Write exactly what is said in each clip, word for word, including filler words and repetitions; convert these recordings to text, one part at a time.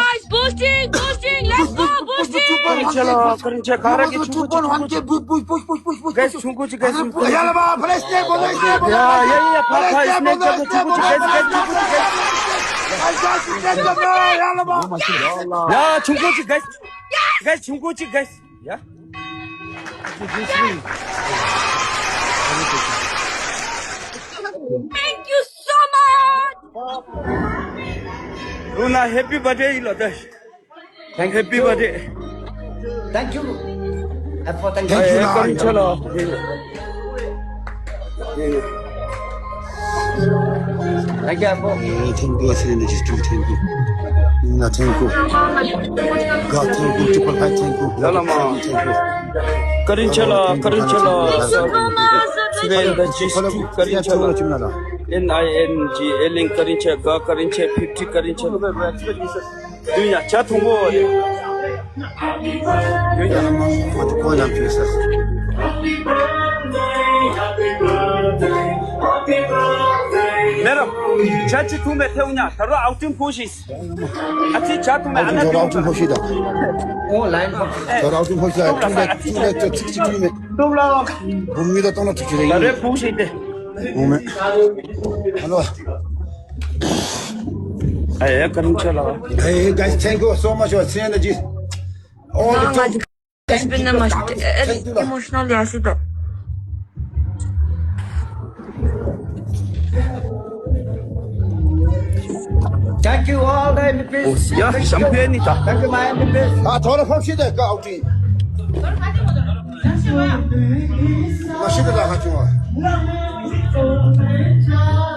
Guys, boosting, boosting, let's go, boosting. ཀ་རིན་ཆེན་ལགས། ཀ་རིན་ཆེན་ག་ར་གིས་ཆུང་ཀུ་ཅིག་ཆུང་ཀུ་ཅིག། Guys, ཆུང་ཀུ་ཅིག། Guys, ཆུང་ཀུ་ཅིག། ཡ་ལ་བ་ཕ་ལེ་སི་ནེག་བོ་ལེ་སི་ནེག་བོ། ཡ་ཡ་ཡ་ཕ་ཕ་སི་ནེག་བོ་ཆུང་ཀུ་ཅིག། Guys, guys, ཆུང་ཀུ་ཅིག། Guys, guys, ཆུང་ཀུ་ཅིག། Guys, ཡ་ཆུང་ཀུ་ཅིག། Guys, guys, ཆུང་ཀུ་ཅིག། Guys, ཡ། Thank you so much. ལུ་ན་happy birthday ཨིན་ལོ་ད། Thank you. Happy birthday. Thank you. Appo, thank you. Thank you, ཀ་རིན་ཆེན་ལགས། Thank you, Appo. Thank you, thank you, thank you. Thank you. God, thank you. Triple five, thank you. ཡ་ལ་མ། Thank you. ཀ་རིན་ཆེན་ལགས། ཀ་རིན་ཆེན་ལགས། Today the G two ཀ་རིན་ཆེན་ལགས། N I N G ཨེ་ལ་ཨེན་ཀ་རིན་ཆེན། ག་ཀ་རིན་ཆེན། ཕིཕ་ཊི་ཀ་རིན་ཆེན། དུས་ཡང་ཇ་འཐུང་དགོ་རེ། དུས་ཡང་། མེ་རམ། ཇ་ཅིག་འཐུང་མས་ཐེའུ་ཉ། ད་རུང་ཨའུ་ཊིང་ཕོག་ཤིག། ཨ་ཙི་ཇ་འཐུང་མས། ཨ་ནཱ་ཨའུ་ཊིང་ཕོག་ཤིག་ད། ཨོ་ལའིན་ཕོག་ཤིག། ཨ་ཙི་ཇ་འཐུང་མས། ཨ་ནཱ་ཨའུ་ཊིང་ཕོག་ཤིག་ད། ཨ་ཙི་ཇ་འཐུང་མས། སྟོང་ལ། བུམ་མི་ད་སྟོང་ལ་ཐུག་ཅི་རེ་ད་རེ་ཕོག་ཤིག་ཏེ། ཨོ་མེ། ཧེ་ལོ། ཨེ་ཀ་རིན་ཆེན་ལགས། Hey guys, thank you so much for seeing the G. All the two. It's been the most, uh, emotional year, see that. Thank you all the M V Ps. ཡ་ཤམ་པེན་ནི་ད། Thank you, my M V Ps. ཨ་ཐོ་རེ་ཕོག་ཤིག་ད་ཀ་ཨའུ་ཊིང་། མ་ཤི་ད་ད་ཁ་ཆུང་བ།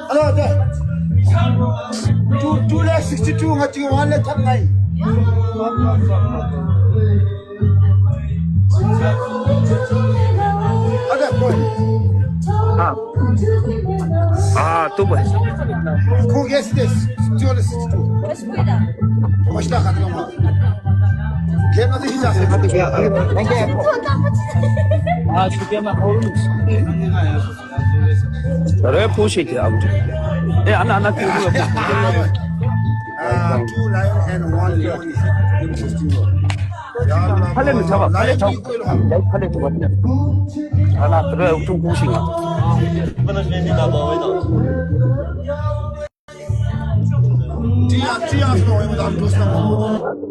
ཨ་ལ་ད། Two, two lakh sixty-two ང་ཅིག་one lakh thirty-nine། ཨ་ད་ཀོ། ཨ། ཨ་ཏུ་བ། ཁོ་གེ་སི་ཏེ་སི་ཊི་ཨོ་ལེ་སི་ཊི་ཨོ། མ་ཤི་ད་ཁ་ཏུ་མ། གེ་ན་ཏེ་ཤི་ད་སེ་ཁ་ཏུ་གེ། ཨ་ཤུ་གེ་མ་ཁོ་རུ། རེ་ཕུ་ཤེ་ཏེ་ཨ་བུ། ཨེ་ཨ་ན་ཨ་ན་ཏུ་བུ། ཨ་two lion and one leon is interesting. ཕ་ལེ་མི་ཚ་བ། ཕ་ལེ་ཚ་བ། ཕ་ལེ་ཚ་བ། ཨ་ན་ཏུ་རེ་ཨུ་ཐུང་ཀུ་ཤིང་ང་། ཏི་ཡ་ཏི་ཡ་སོ་ཡོད་མ་ད་ཏུ་སྟ་མོ།